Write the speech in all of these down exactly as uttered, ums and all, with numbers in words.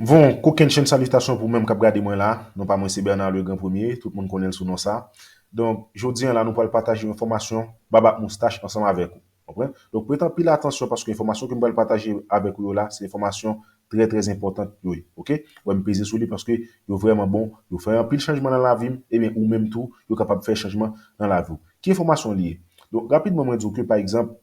Bon, kokennchenn salitasyon pou menm k ap gade mwen la. Non pa mwen se Bernard Legrand Premier, tout moun konnen l sou non sa. Donk, jodi an la, nou pral pataje yon enfòmasyon bab ak moustach ansanm avèk ou. Konprann? Donk, prete anpil atansyon paske enfòmasyon ke m pral pataje avèk ou yo la, se enfòmasyon trè, trè enpòtan yo ye. Oke? Wè, m peze sou li paske yo vrèman bon, yo fè anpil chanjman nan lavi m, ebyen, ou menm tou, yo kapab fè chanjman nan lavi w. Ki enfòmasyon li ye? Donk, rapidman, mwen di w ke, pa egzanp,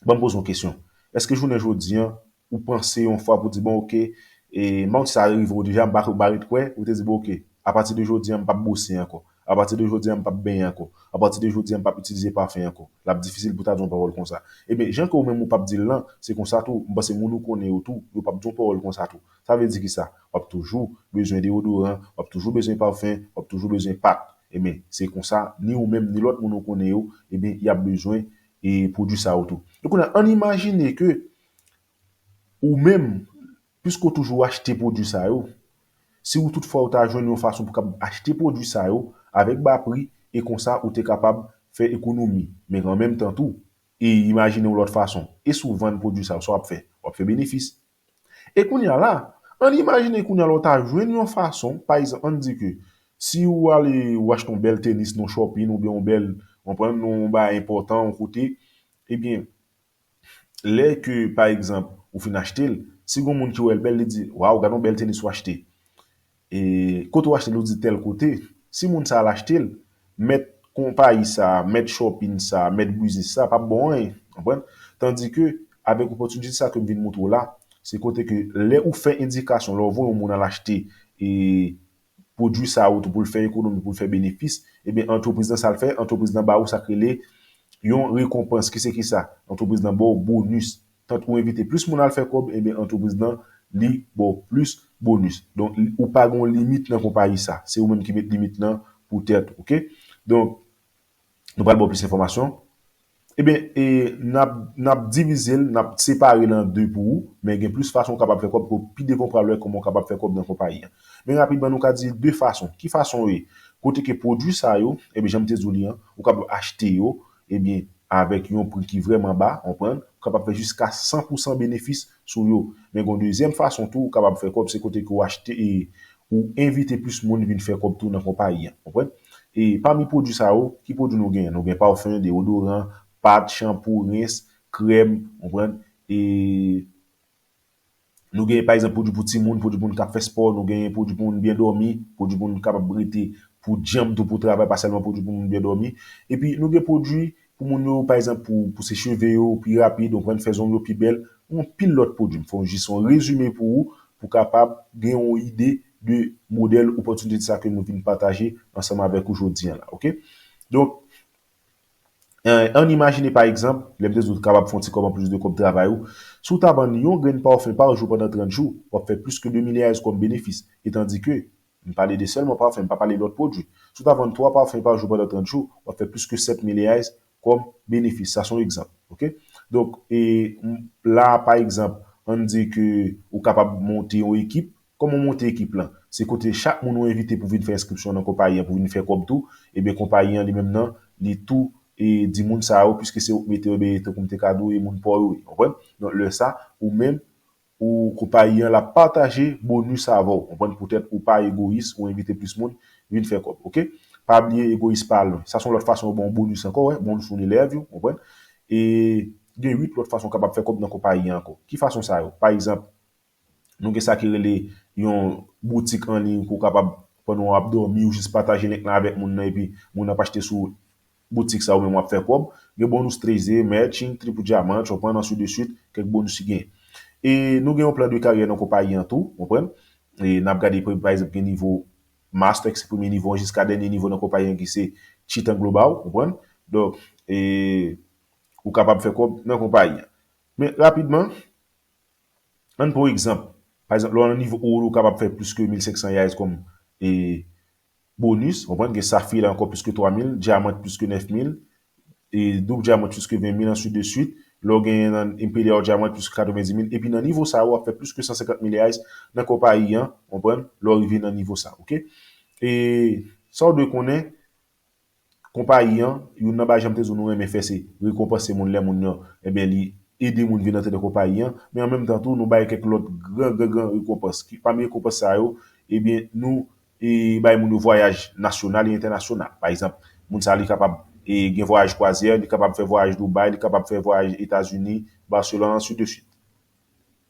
ban m poze yon kesyon. Èske jounen jodi an, ou panse yon fwa pou di, bon, oke, e manti sa rive w deja, m pa, m pa ret kwè, ou te di, bon, oke, apati de jodi an, m p ap bwose ankò. Apati de jodi an, m p ap benyen ankò. Apati de jodi an, m p ap itilize pafen ankò. L ap difisil pou ta di yon pawòl konsa. Ebyen, jan ke ou menm ou p ap di l lan, se konsa tou, m panse moun ou konnen yo tou, yo p ap di yon pawòl konsa tou. Sa vle di ki sa? W ap toujou bezwen deodoran, w ap toujou bezwen pafen, w ap toujou bezwen pat. Ebyen, se konsa, ni ou menm, ni lòt moun ou konnen yo, ebyen, y ap bezwen e pwodui sa yo tou. Donk, kounye a, ann imajine ke ou menm, piske w toujou achte pwodui sa yo, si w toutfwa ou ta jwenn yon fason pou kab achte pwodui sa yo avèk ba pri, e konsa ou te kapab fè ekonomi. Men an menm tan tou, e imajine yon lòt fason, e si w vann pwodui sa yo, sa w ap fè? W ap fè benefis. E kounye a la, ann imajine kounye a la w ta jwenn yon fason, pa egzanp, ann di ke si w ale, w achte yon bèl tenis nan shopping oubyen yon bèl, w konprann, yon bagay enpòtan, yon kote, ebyen, lè ke, pa egzanp, ou fin achte l, si gon moun ki wè l bèl, li di, waw, gad yon bèl tenis w achte. E kote w achte l, ou di tèl kote. Si moun sa al achte l, mèt konpayi sa, mèt shopping sa, mèt biznis sa, p ap ba w anyen, konprann? Tandi ke, avèk opòtinite sa ke m vin montre w la, se kote ke lè ou fè endikasyon, lè w voye yon moun al achte, e pwodui sa yo tou pou l fè ekonomi, pou l fè benefis, ebyen, antrepriz lan sa l fè, antrepriz lan ba ou sa k rele yon rekonpans. Ki se ki sa? Antrepriz lan ba w bonis. Tant ou envite plis moun al fè kòb, ebyen, antrepriz lan, li ba w plis bonis. Donk, ou pa gen yon limit nan konpayi sa. Se ou menm ki met limit lan pou tèt ou, oke? Donk, nou pral ba w plis enfòmasyon. Ebyen, e, n ap, n ap divize l, n ap separe l an de pou ou, men gen plis fason ou kapab fè kòb, pou pi devan w pral wè kòman w kapab fè kòb nan konpayi an. Men rapidman, nou ka di de fason. Ki fason yo ye? Kote ke pwodui sa yo, ebyen, jan m te di w li an, ou kapab achte yo, ebyen, avèk yon pri ki vrèman ba, konprann, ou kapab fè jiska san pou san benefis sou yo. Men gen yon dezyèm fason tou ou kapab fè kòb, se kote ke w achte e ou envite plis moun vin fè kòb tou nan konpayi an, konprann? E pami pwodui sa yo, ki pwodui nou genyen? Nou gen pafen, deodoran, pat, chanpou, rens, krèm, konprann? E nou genyen, pa egzanp, pwodui pou timoun, pwodui pou moun k ap fè spò, nou genyen pwodui pou moun byen dòmi, pwodui pou moun kapab rete pou djanm tou pou travay, pa sèlman pwodui pou moun byen dòmi. Epi nou gen pwodui pou moun yo, pa egzanp, pou, pou se cheve yo pi rapid, ou konprann, fè zong yo pi bèl, yon pil lòt pwodui. M fè jis yon rezime pou ou, pou kapab gen yon ide de modèl opòtinite sa ke nou vin pataje ansanm avèk ou jodi an la, oke? Donk, eh, ann imajine, pa egzanp, lè m te di w kapab fè yon ti kòb anplis de kòb travay ou, si w ta vann yon grenn pafen pa jou pandan trant jou, w ap fè plis ke de mil reais kòm benefis. E tandi ke, m pale de sèlman pafen, m pa pale lòt pwodui. Si w ta vann twa pafen pa jou pandan trant jou, w ap fè plis ke sèt mil reais kòm benefis. Sa se yon egzanp, oke? Donk, e, m, la, pa egzanp, ann di ke ou kapab monte yon ekip. Kòman w monte ekip lan? Se kote chak moun ou envite pou vin fè enskripsyon nan konpayi an, pou vin fè kòb tou, ebyen, konpayi an li menm nan, li tou, e, di moun sa yo, piske se ou k mete yo, ebyen, tankou m te ka di w, e moun pa w yo ye, konprann? Donk, lè sa, ou menm, ou konpayi an, l ap pataje bonis avè w, konprann? Poutèt ou pa egoyis, ou envite plis moun vin fè kòb, oke? Pa bliye, egoyis pa lwen. Sa se yon lòt fason yo ba w bonis ankò, wè, bonis yon elèv yo, konprann? E gen uit lòt fason w kapab fè kòb nan konpayi an ankò. Ki fason sa yo? Pa egzanp, nou gen sa ki rele yon boutik an liy ke w kapab, pandan w ap dòmi, ou jis pataje link lan avèk moun nan, epi moun nan ap achte sou boutik sa, ou menm w ap fè kòb. Gen bonus treze, matching, triple diamond, w konprann, ainsi de suite, kèk bonus ki genyen. E nou gen yon plan de karyè nan konpayi an tou, w konprann? E n ap gade, pa egzanp, gen nivo master, ki se premye nivo an, jiska dènye nivo nan konpayi an, ki se Titan Global, w konprann? Donk, e, ou kapab fè kòb nan konpayi an. Men rapidman, ann pran yon egzanp. Pa egzanp, lè w nan nivo oro, ou kapab fè plis ke mil senk san reais kòm, e, bonis, w konprann, gen safir la ankò plis ke twa mil, diamond plis ke nèf mil, e, doub diamond plis ke ven mil, ainsi de suite. Lè w genyen nan Imperial Diamond plis ke katrevenndis mil, epi nan nivo sa yo, w ap fè plis ke san senkant mil reais nan konpayi an, w konprann, lè w rive nan nivo sa, oke? E sa w dwe konnen, konpayi an, youn nan bagay jan m te di w nou renmen fè se rekonpanse moun lè moun nan, ebyen, li ede moun vin antre nan konpayi an, men an menm tan tou, nou bay kèk lòt gran, gran, gran rekonpans. Ki, pami rekonpans sa yo, ebyen, nou e bay moun yo vwayaj nasyonal e entènasyonal. Pa egzanp, moun sa li kapab e, gen vwayaj kwazyè, li kapab fè vwayaj Dubai, li kapab fè vwayaj Etazini, Barcelone, ainsi de suite.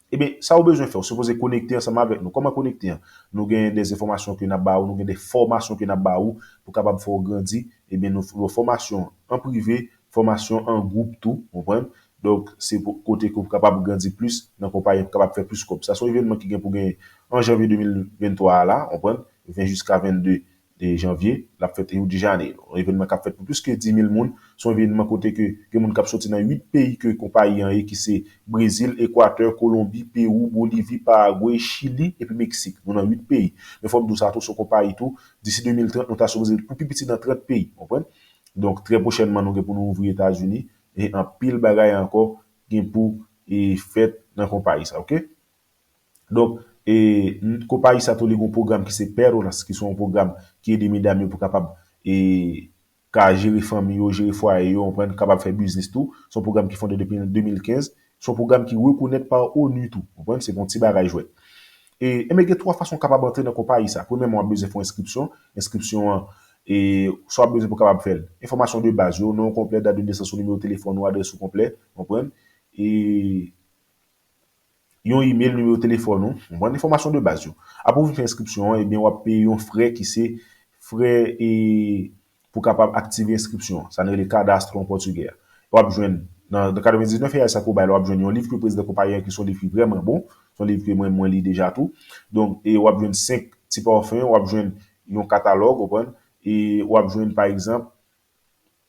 Ebyen, sa ou bezwen fè, ou sipoze konekte ansanm avèk nou. Kòman konekte an? Nou gen de enfòmasyon ke n ap ba ou, nou gen de fòmasyon ke n ap ba ou pou kapab fè w grandi. Ebyen, nou fè fòmasyon an prive, fòmasyon an gwoup tou, konprann? Donk, se pou, kote ke w kapab grandi plis nan konpayi an, pou kapab fè plis kòb. Sa se yon evènman ki gen pou gen an janvye de mil venntwa a la, konprann? Ven jiska vennde de janvye, l ap fèt Rio de Janeiro. Yon evènman k ap fèt pou plis ke dis mil moun. Se yon evènman kote ke gen moun k ap soti nan uit peyi ke konpayi an ye, ki se Brezil, Ekwatè, Kolonbi, Pewou, Bolivi, Paragwe, Chili, epi Meksik. Nou nan uit peyi. Men fò m di w sa tou, se yon konpayi tou, disi de mil trant, nou ta sipoze pou pi piti nan trant peyi. Konprann? Donk, trè pwochènman, nou gen pou nou ouvri Etazini, e anpil bagay ankò gen pou e fèt nan konpayi sa, oke? Donk, e, n- konpayi sa tou li gen yon pwogram ki se Peronas, ki se yon pwogram ki ede medam yo pou kapab e, ka jere fanmi yo, jere fwaye yo, konprann, kapab fè biznis tou. Se yon pwogram ki fonde depi de mil kenz. Se yon pwogram ki rekonèt pa onu tou, konprann, se pa yon ti bagay jwèt. E, ebyen, gen twa fason w kapab antre nan konpayi sa. Premyèman, w ap bezwen fè yon enskripsyon. Enskripsyon an, e, sa w ap bezwen pou w kapab fè l. Enfòmasyon de baz yo, non konplè, dat de nesans ou, nimewo telefòn ou, adrès ou konplè, konprann. E, yon imèl, nimewo telefòn ou, konprann, enfòmasyon de baz yo. Apre w fin fè enskripsyon an, ebyen, w ap peye yon frè ki se frè e, pou kapab aktive enskripsyon an. Sa n rele kadastro an pòtigè a. W ap jwenn, nan, nan katrevendiznèf reais sa ke w bay la, w ap jwenn yon liv ke prezidan konpayi an ekri, se yon liv ki vrèman bon, se yon liv ke mwen, mwen li deja tou. Donk, e w ap jwenn senk ti pòfè, w ap jwenn yon katalòg, konprann, e w ap jwenn, pa egzanp,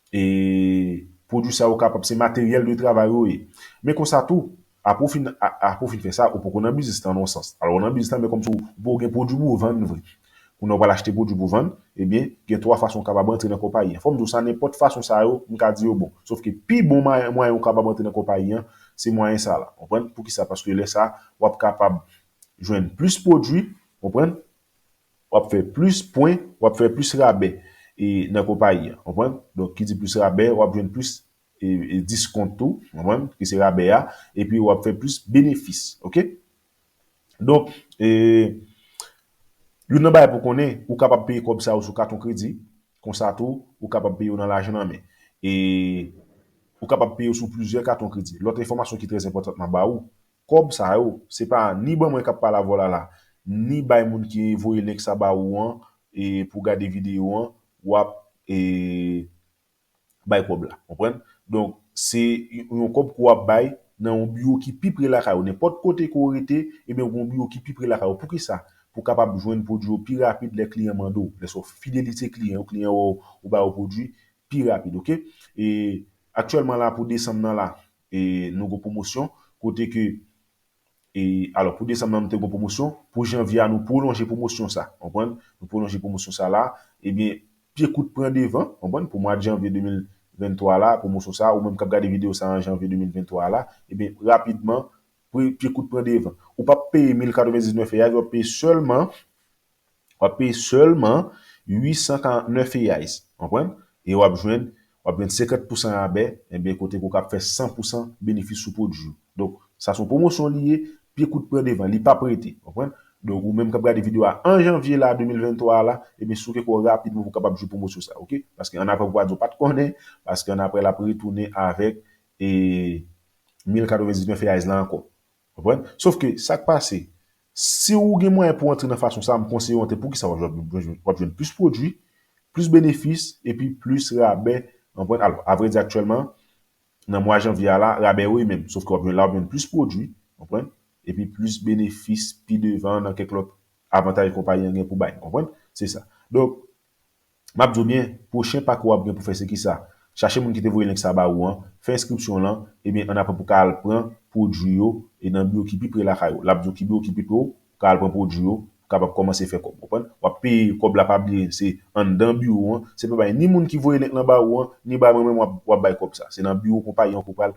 e pwodui sa yo kapab se materyèl de travay yo ye. Men konsa tou, apre w fin, a- apre w fin fè sa, ou poko nan biznis lan nan yon sans. Alò, ou nan biznis lan, men kòmsi ou poko gen pwodui pou w vann vre. Kounye a ou pral achte pwodui pou w vann, ebyen, gen twa fason ou kapab antre nan konpayi an. Fò m di w sa, nenpòt fason sa yo, m ka di yo bon. Sòf ke pi bon mwayen, mwayen ou kapab antre nan konpayi an, se mwayen sa la. Konprann? Poukisa? Paske lè sa, w ap kapab jwenn plis pwodui, konprann? W ap fè plis pwen, w ap fè plis rabè e, nan konpayi an, konprann? Donk, ki di plis rabè, w ap jwenn plis e, e, diskont tou, konprann? Ki se rabè a, epi w ap fè plis benefis, oke? Donk, e, youn nan bagay pou konnen, ou kapab peye kòb sa yo sou katon kredi, konsa tou, ou kapab peye yo nan lajan nan men. E, ou kapab peye yo sou plizyè katon kredi. Lòt enfòmasyon ki trè enpòtan m ap ba ou, kòb sa yo, se pa ni ban mwen k ap pale avè w la la, ni bay moun ki voye link sa ba ou an, e pou gade videyo an, w ap e, bay kòb la, konprann? Donk, se yon kòb ke w ap bay nan yon biwo ki pi pre lakay ou. Nenpòt kote ke w rete, ebyen, ou gen yon biwo ki pi pre lakay ou. Poukisa? Pou w kapab jwenn pwodui yo pi rapid lè kliyan mande w. Lè se yon fidelite kliyan, yon kliyan wè w, ou ba yo pwodui pi rapid, oke? E aktyèlman la, pou desanm nan la, e nou gen pwomosyon, kote ke, e, alò, pou desanm nan, nou te gen pwomosyon, pou janvye a, nou pwolonje pwomosyon sa, konprann? Nou pwolonje pwomosyon sa la, ebyen, pye kout pran devan, konprann? Pou mwa de janvye de mil venntwa la, pwomosyon sa, ou menm k ap gade videyo sa an janvye de mil venntwa la, ebyen, rapidman, pye, pye kout pran devan. Ou p ap peye mil katrevendiznèf reais, w ap peye sèlman, w ap peye sèlman uit san karantnèf reais, konprann? E w ap jwenn, w ap jwenn senkant pousan rabè, ebyen, kote ke w kab fè san pousan benefis sou pwodui yo. Donk, sa se yon pwomosyon li ye, pye kout pran devan, li p ap rete, konprann? Donk, ou menm k ap gade videyo a an janvye la, de mil venntwa la, ebyen, souke kò w rapidman pou w kapab jwi pwomosyon sa, oke? Paske annapre pou pa di w pa t konnen, paske annapre l ap retounen avèk, e, mil katrevendiznèf reais la ankò. Konprann? Sòf ke, sa k pase, si w gen mwayen pou w antre nan fason sa, m konseye w antre. Poukisa? W ap jwenn, w ap jwenn plis pwodui, plis benefis, epi plis rabè, konprann? Alò, avrèdi, aktyèlman, nan mwa janvye a la, rabè yo e menm. Sòf ke w ap jwenn la, w ap jwenn plis pwodui, konprann? Epi plis benefis pi devan nan kèk lòt avantaj konpayi an gen pou bay, konprann? Se sa. Donk, m ap di w byen, pwochen pa ke w ap gen pou fè se kisa? Chache moun ki te voye link sa ba ou an, fè enskripsyon w lan, ebyen, annapre pou w ka al pran pwodui yo, e nan biwo ki pi pre lakay ou. L ap di w ki biwo ki pi pre w, ou ka al pran pwodui yo, ou kapab kòmanse fè kòb, konprann? W ap peye kòb la, pa bliye, se anndan biwo an, se pa bay ni moun ki voye link lan ba ou an, ni bay mwen menm w ap, w ap bay kòb sa. Se nan biwo konpayi an ke w pral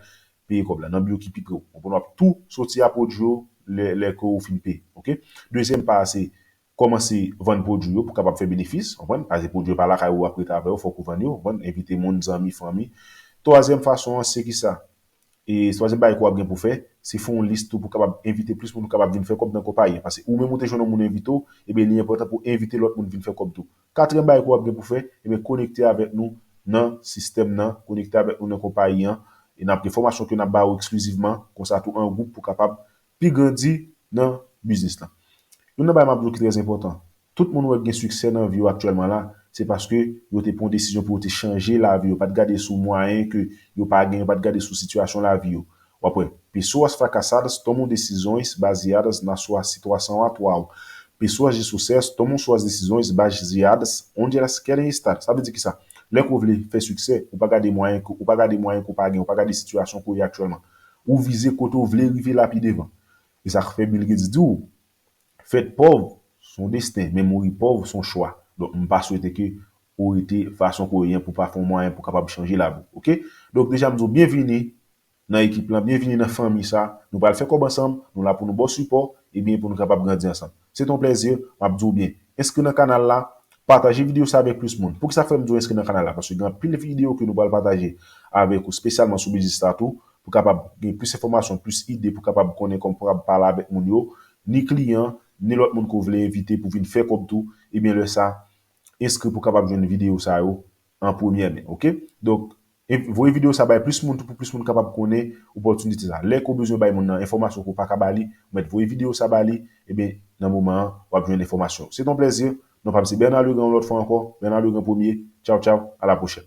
peye kòb la, nan biwo ki pi pre w. Konprann? W ap tou soti a pwodui yo lè, lè ke w fin peye, oke? Dezyèm pa a, se kòmanse vann pwodui yo pou kapab fè benefis, konprann? Paske pwodui yo pa lakay ou ap rete avè yo, fòk ou vann yo, konprann? Envite moun, zanmi, fanmi. Twazyèm fason an, se kisa? E twazyèm bagay ke w ap gen pou fè, se fè yon lis tou pou kapab envite plis moun pou kapab vin fè kòb nan konpayi an. Paske ou menm ou te jwenn yon moun envite w, ebyen li enpòtan pou envite lòt moun vin fè kòb tou. Katriyèm bagay ke w ap gen pou fè, ebyen konekte avèk nou nan sistèm nan, konekte avèk nou nan konpayi an. E n ap gen fòmasyon ke n ap ba ou eksklizivman, konsa tou an gwoup pou kapab pi grandi nan biznis lan. Youn nan bagay m ap di w ki trè enpòtan, tout moun wè k gen siksè nan vi yo aktyèlman la, se paske yo te pran yon desizyon pou yo te chanje lavi yo, pa t gade sou mwayen ke yo pa gen, yo pa t gade sou sitiyasyon lavi yo. W ap wè, pessoas fracassadas tomam decisões baseadas nas suas situação atual. Pessoas de sucesso tomam suas decisões baseadas onde elas querem estar. Sa vle di ki sa? Lè ke w vle fè siksè, ou pa gade mwayen ke, ou pa gade mwayen ke w pa gen, ou pa gade sitiyasyon ke w ye aktyèlman. Ou vize kote w vle rive la pi devan. E sa k fè Bill Gates di w, fèt pòv, se yon desten, men mouri pòv, se yon chwa. Donk, m pa swete ke ou rete fason ke w ye an pou pa fè yon mwayen pou kapab chanje lavi w, oke? Donk, deja, m di w byenvini nan ekip lan, byenvini nan fanmi sa. Nou pral fè kòb ansanm, nou la pou nou ba w sipò, ebyen pou nou kapab grandi ansanm. Se te yon plèzi, m ap di w byen. Enskri nan kanal la, pataje videyo sa avèk plis moun. Poukisa fè m di w enskri nan kanal la? Paske gen anpil videyo ke nou pral pataje avèk ou, espesyalman sou biznis la tou, pou kapab gen plis enfòmasyon, plis ide, pou kapab konnen kòman pou kapab pale avèk moun yo, ni kliyan, ni lòt moun ke w vle envite pou vin fè kòb tou, ebyen lè sa, enskri pou kapab jwenn videyo sa yo an premyè men, oke? Donk, e voye videyo sa bay plis moun tou, pou plis moun kapab konnen opòtinite sa. Lè ke w bezwen bay moun nan enfòmasyon ke w pa ka ba li, ou mèt voye videyo sa ba li, ebyen, nan moman an, w ap jwenn enfòmasyon. Se te yon plèzi. Non pa m se Bernard Legrand yon lòt fwa ankò. Bernard Legrand premye. Tchaw, tchaw. A la pwochèn.